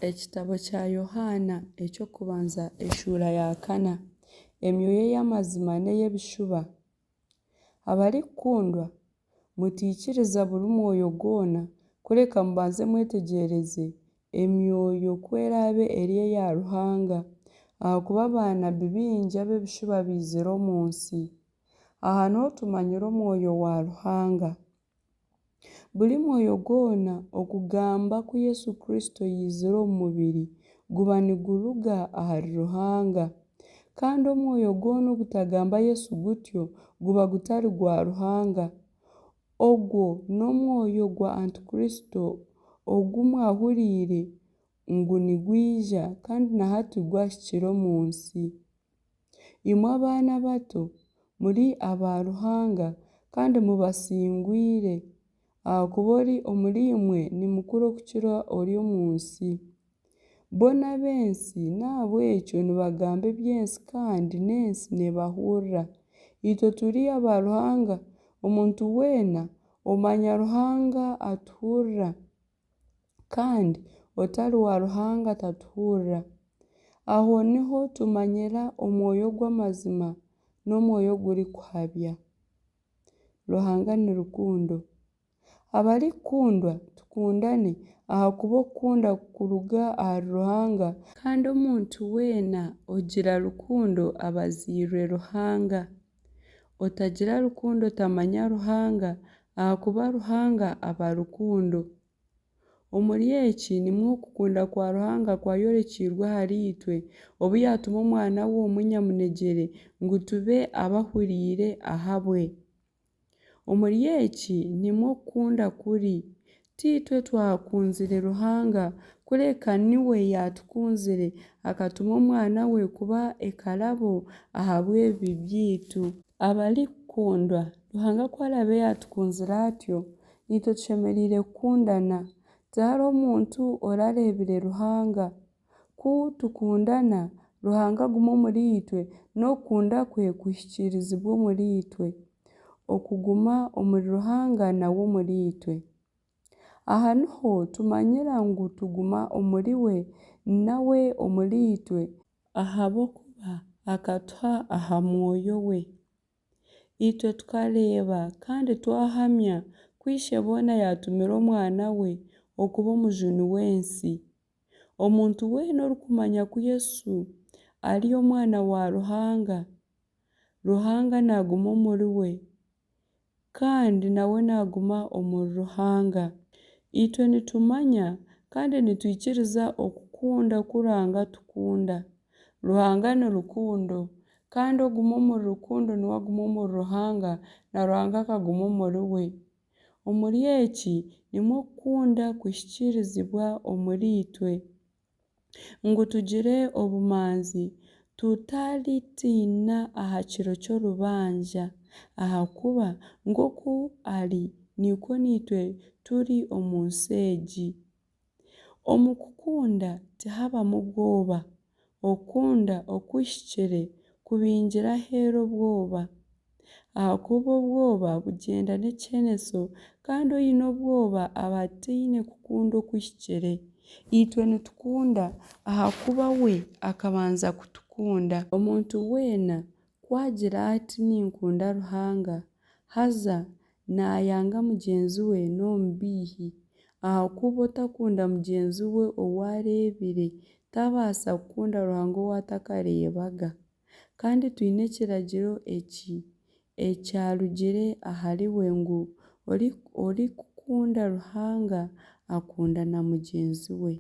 Ekitabo kya Yohaana eky'okubanza eshuura ya kana. Emyoyo ey'amazima n'ey'ebishuba. Abarikukundwa, mutaikiriza buri mwoyo gwona, kureka mubanze mwetegyereze emyoyo ku eraabe eri eya Ruhanga, ahakuba baanabi baingi ab'ebishuba baizire omu nsi. Aha niho tumanyira Omwoyo wa Ruhanga. Buri mwoyo gwona ogugamba ku Yesu Kristo yaizire omu mubiri, guba niguruga ahari Ruhanga. Kandi omwoyo gwona ogutagamba Yesu gutyo, guba gutari gwa Ruhanga. Ogwo n'omwoyo gwa Antikristo ogu mwahuriire ngu nigwija, kandi na hati gwahikire omu nsi. Imwe abaana abato, muri aba Ruhanga, kandi mubasingwire, ahakuba ori omuriimwe ni mukuru okukira ori omu nsi. Bo n'ab'ensi, n'ahabw'ekyo nibagamba eby'ensi kandi n'ensi neebahurira. Itwe turi aba Ruhanga, omuntu weena omanya Ruhanga atuhurira, kandi otari wa Ruhanga tatuhurira. Aho niho tumanyira omwoyo gw'amazima n'omwoyo ogurikuhabya. Ruhanga ni rukundo. Abarikukundwa tukundane, ahakuba okukunda kuruga ahari Ruhanga, kandi omuntu weena ogira rukundo aba azairwe Ruhanga. Otagira rukundo tamanya Ruhanga, ahakuba Ruhanga aba rukundo. Omuri eki nimwo okukunda kwa Ruhanga kwayorekyeirwe ahariitwe, obu yaatuma Omwana we omwe nyamunegyere ngu tube abahuriire ahabwe. Omuri eki nimwo okukunda kuri, tiitwe twakunzire Ruhanga, kureka niwe yaatukunzire akatuma Omwana we kuba ekarabo ahabw'ebibi byaitu. Abarikukundwa, Ruhanga ku araabe yaatukunzire atyo, naitwe tushemereire kukundana. Tihariho muntu orareebire Ruhanga. Ku tukundana, Ruhanga aguma omuriitwe n'okukunda kwe kuhikiirizibwa omuriitwe. Okuguma omuri Ruhanga nawe omuriitwe. Aha niho tumanyira ngu tuguma omuriwe nawe omuriitwe, ahabw'okuba akatuha aha Mwoyo we. Itwe tukareeba kandi twahamya ku Isheboona yaatumire Omwana we okuba omujuni w'ensi. Omuntu weena orikumanya ku Yesu ari Omwana wa Ruhanga, Ruhanga naaguma omuriwe, kandi nawe naaguma omuri Ruhanga. Itwe nitumanya kandi nitwikiriza okukunda oku Ruhanga atukunda. Ruhanga ni rukundo, kandi oguma omuri rukundo niwe aguma omuri Ruhanga, na Ruhanga akaguma omuriwe. Omuri eki nimwo okukunda kuhikiirizibwa omuriitwe, ngu tugire obumanzi tutaritiina aha kiro ky'orubanja, ahakuba nk'oku ari nikwo naitwe turi omu nsi egi. Omu kukunda tihabamu bwoba, okukunda okuhikire kubingira aheeru obwoba, ahakuba obwoba bugyenda n'ekiheneso, kandi oine obwoba aba ataine kukunda okuhikire. Itwe nitukunda ahakuba we akabanza kutukunda. Omuntu weena ku agira ati ninkunda Ruhanga, haza naayanga mugyenzi we n'omubeihi, ahakuba otakunda mugyenzi we ou areebire, tabaasa kukunda Ruhanga ou atakareebaga. Kandi twine ekiragiro eki ekyarugire ahariwe ngu orikukunda Ruhanga akunda na mugyenzi we.